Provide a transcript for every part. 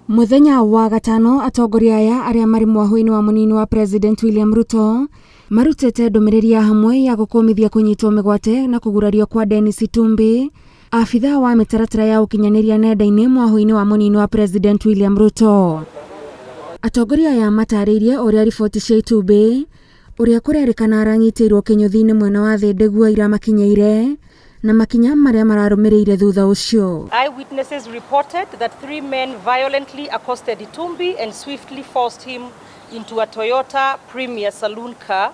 Mũthenya wa gatano atongoria aya arĩa marĩ mwahũ-inĩ wa mũnini wa President William Ruto marutĩte ndũmĩrĩri ya hamwe ya gũkũmithia kũnyitwo mĩgwate na kũgurario kwa Dennis Itumbi, abithaa wa mĩtaratara ya ũkinyanĩria nenda-inĩ mwahũ-inĩ wa mũnini wa President William Ruto. Atongoria aya matarĩirie ũrĩa riboti cia Itumbi ũrĩa kũrerĩkana aranyitĩirwo kĩnyũthi-inĩ mwena wa Thĩndĩguo iramakinyĩire na makinya marĩa mararũmĩrĩire thutha ũcio. Eyewitnesses reported that three men violently accosted Itumbi and swiftly forced him into a Toyota Premier saloon car,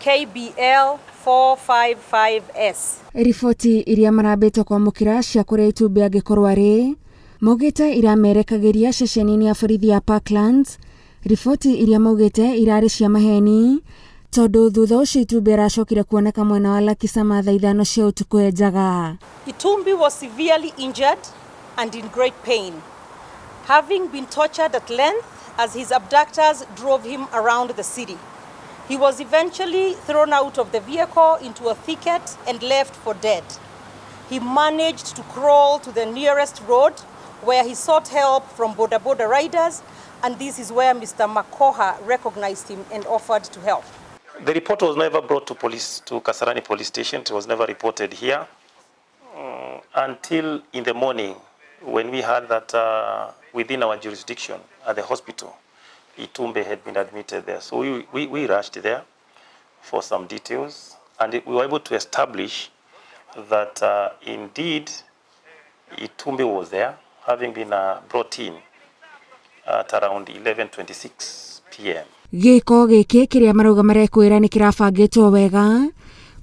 KBL 455S. Riboti iria marambĩte kwamũkĩra cia kũrĩa Itumbi angĩkorwo arĩ maugĩte iramerekagĩria ceceni-inĩ ya borithi ya Parklands, riboti iria maugĩte irarĩ cia maheni tondũ thutha ũcio Itumbi aracokire kuoneka mwena wa Lakisama thaa 5 cia ũtukũ e njaga. Itumbi was severely injured and in great pain, having been tortured at length as his abductors drove him around the city. He was eventually thrown out of the vehicle into a thicket and left for dead. He managed to crawl to the nearest road where he sought help from boda boda riders, and this is where Mr. Makoha recognized him and offered to help. The report was never brought to police, to Kasarani police station. It was never reported here until in the morning when we heard that within our jurisdiction at the hospital, Itumbi had been admitted there. So we rushed there for some details, and we were able to establish that indeed Itumbi was there, having been brought in at around 11:26 p.m. Gĩko gĩkĩ kĩrĩa marauga marekwĩra nĩ kĩrabangĩtwo wega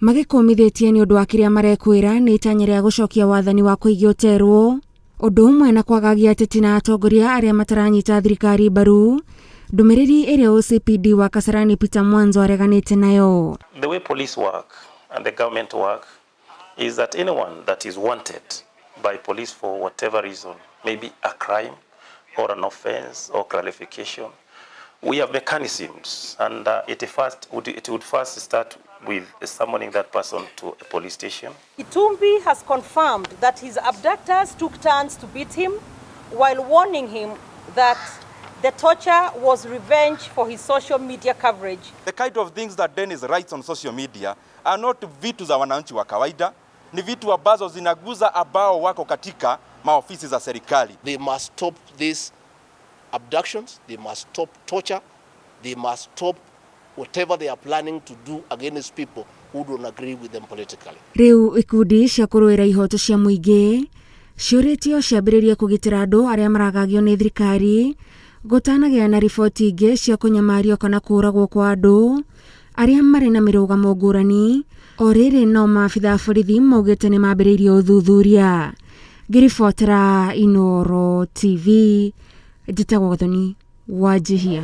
magĩkũmithĩtie nĩ ũndũ wa kĩrĩa marekwĩra nĩ itanya rĩa gũcokia wathani wa kũigĩa ũterwo ũndũ ũmwe na kwagagia ateti na atongoria arĩa mataranyita thirikari mbaru, ndũmĩrĩri ĩrĩa OCPD wa Kasarani Peter Mwanzo areganĩte nayo. The way police work and the government work is that anyone that is wanted by police for whatever reason, maybe a crime or an offense or clarification, we have mechanisms, and it would first start with summoning that person to a police station. Itumbi has confirmed that his abductors took turns to beat him while warning him that the torture was revenge for his social media coverage. The kind of things that Dennis writes on social media are not vitu za wananchi wa kawaida, ni vitu ambazo zinaguza ambao wako katika maofisi za serikali. They must stop these abductions, they must stop torture, they must stop whatever they are planning to do against people who don't agree with them politically. Rĩu ikundi cia kũrũĩra ihoto cia mũingĩ ciũrĩtio ciambĩrĩrie kũgitĩra andũ arĩa maragagio nĩ thirikari gũtanagĩa na riboti ingĩ cia kũnyamario kana kũũragwo kwa andũ arĩa marĩ na mĩrũgamo ngũrani. O rĩrĩ no maabitha a borithi maugĩte nĩ mambĩrĩirie ũthuthuria. Ngĩribotera Inooro TV, njĩtagwo Gathoni Wanjihia.